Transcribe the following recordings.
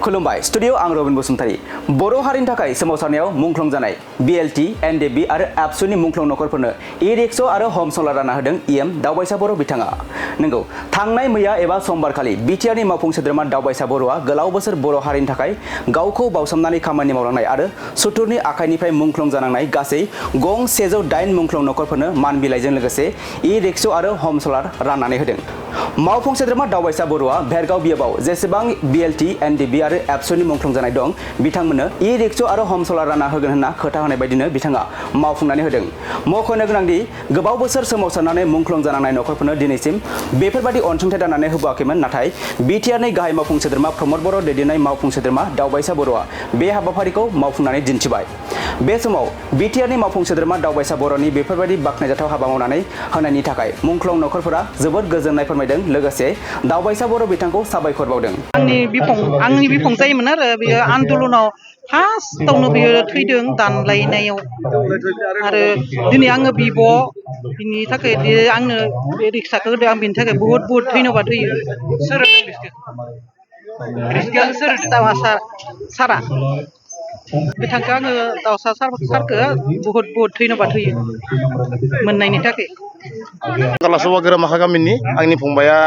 खुलुमबाय स्टुडियो आं रबिन बसुमतारी बर' हारिनि थाखाय सोमावसारनायाव मुंख्लं जानाय BLT NDB आरो एबसुनि मुंख्लं नखरफोरनो ई-रिक्शा आरो हम सलार रानना होदों EM दावबायसा बर' बिथाङा। नंगौ, थांनाय मैया एबा समबारखालि बिटिआरनि मावफुं सोद्रोमा दावबायसा बर'आ गोलाव बोसोर बर' हारिनि थाखाय गावखौ बावसोमनानै खामानि मावलांनाय आरो सुथुरनि आखाइनिफ्राय मुंख्लं जानांनाय गासै गं 108 मुंख्लं नखरफोरनो मान बिलाइजों लोगोसे ई-रिक्शा आरो हम सलार राननानै होदों। मावफुं सोद्रोमा दावबायसा बर'आ भेरगाव बियाबाव जेसेबां BLT NDB आरो एबसुनि मुंख्लं जानाय दं बिथांमोननो ई-रिक्शा आरो हम सलार रानना होगोन होनना खोथा होनाय बायदिनो बिथाङा मावफुंनानै होदों। मख'नो गोनांदि गोबाव बोसोर सोमावसारनानै मुंख्लं जानांनाय नखरफोरनो दिनैसिम बेफोरबायदि अनसुंथाइ राननानै होबोआखैमोन, नाथाय बिटिआरनि गाहाय मावफुं सोद्रोमा प्रमद बर' दैदेननाय मावफुं सोद्रोमा दावबायसा बर'आ बे हाबाफारिखौ मावफुंनानै दिन्थिबाय। बे समाव बिटिआरनि मावफुं सोद्रोमा दावबायसा बर'नि बेफोरबायदि बाख्नायजाथाव हाबा मावनानै होनायनि थाखाय मुंख्लं नखरफोरा जोबोद गोजोननाय फोरमायदों, लोगोसे दावबायसा बर' बिथांखौ साबायखर बावदों। आंनि बिफं जायोमोन आरो बेयो आन्दलनाव फार्स्टआवनो बियो थैदों दानलायनायाव आरो दिनै आङो बिनि थाखाय आंनो बे रिक्साखौ होदों। आं बिनि थाखाय बुहुद धन्यबाद होयो। सारा बिथांखौ आङो दाउसा सारखौ बुहुद धन्यबाद होयो मोननायनि थाखाय। गालासोवा गोरामाखा गामिनि आंनि फंबाया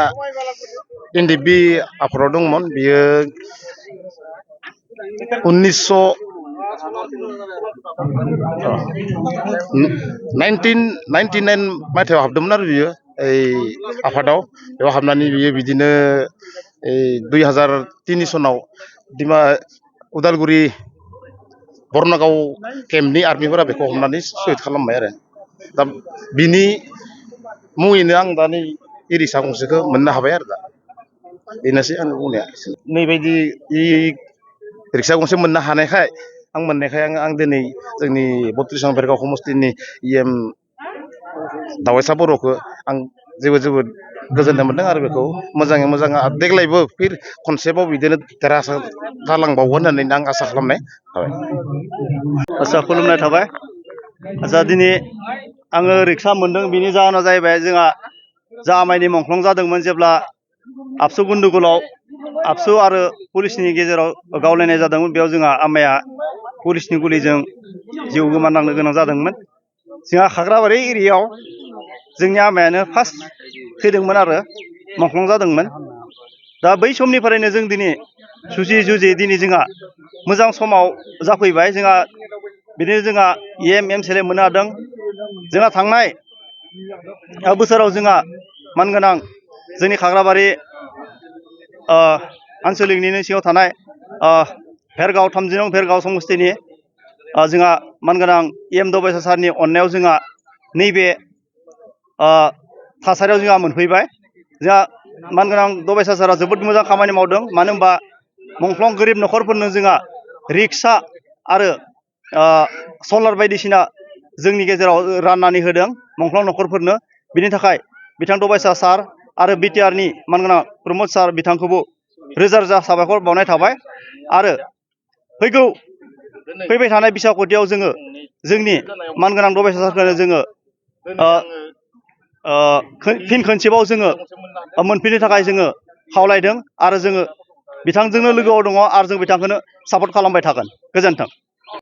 NDB आफादाव दंमोन। बियो 1999 मायथाइयाव हाबदोंमोन आरो बियो आफादाव। बेयाव हाबनानै बियो बिदिनो 2003 सनाव उदालगुरि बरनागाव केम्पनि आर्मिफोरा बेखौ हमनानै सहिद खालामबाय आरो दा बिनि मुङैनो आं दा नै ई-रिक्शा गंसेखौ मोननो हाबाय आरो दा बेनोसै आंनि बुंनाया। नैबायदि ई-रिक्शा गंसे मोननो हानायखाय आं दिनै जोंनि 32 नं भेरगाव समस्थिनि EM दावबायसा बर'खौ आं जोबोद गोजोननाय मोनदों आरो बेखौ मोजाङै मोजां देग्लायबो खनसेबाव बिदिनो देरहासार जालांबावगोन होननानै आं आसा खालामनाय थाबाय। आसा खुलुमनाय थाबाय। आसा दिनै आङो रिक्शा मोनदों, बिनि जाहोना जाहैबाय जोंहा जा आमायनि मुंख्लं जादोंमोन जेब्ला आबसु गन्दगलाव आबसु आरो पुलिसनि गेजेराव गावलायनाय जादोंमोन। बेयाव जोंहा आमाया पुलिसनि गुलिजों जिउ गोमानांनो गोनां जादोंमोन। जोंहा खाग्राबारि एरियायाव जोंनि आमायानो फार्स्ट थैदोंमोन आरो मुंख्लं जादोंमोन। दा बै समनिफ्रायनो जों दिनै जुजि दिनै जोंहा मोजां समाव जाफैबाय। बिदिनो जोंहा EM MCLA मोननो हादों। जोंहा थांनाय बोसोराव जोंहा मानगोनां जोंनि खाग्राबारि आनसलिकनिनो सिङाव थानाय भेरगाव 30 नं भेरगाव समस्थिनि जोंहा मानगोनां EM दावबायसा सारनि अननायाव जोंहा नैबे थासारियाव जोंहा मोनफैबाय। जोंहा मानगोनां दावबायसा सारा जोबोद मोजां खामानि मावदों, मानो होनबा मुंख्लं गोरिब नखरफोरनो जोंहा रिक्शा आरो सलार बायदिसिना जोंनि गेजेराव राननानै होदों मुंख्लं नखरफोरनो। बिनि थाखाय बिथां दावबायसा सार आरो बिटिआरनि मानगोनां प्रमद सार बिथांखौबो रोजा रोजा साबायखर बावनाय थाबाय। आरो फैबाय थानाय बिसायख'थियाव जोङो जोंनि मानगोनां दावबायसा सारखौनो जोङो फिन खनसेबाव जोङो मोनफिननो थाखाय जोङो खावलायदों आरो जोङो बिथांजोंनो लोगोआव दङ आरो जों बिथांखौनो सापर्ट खालामबाय थागोन। गोजोन्थों।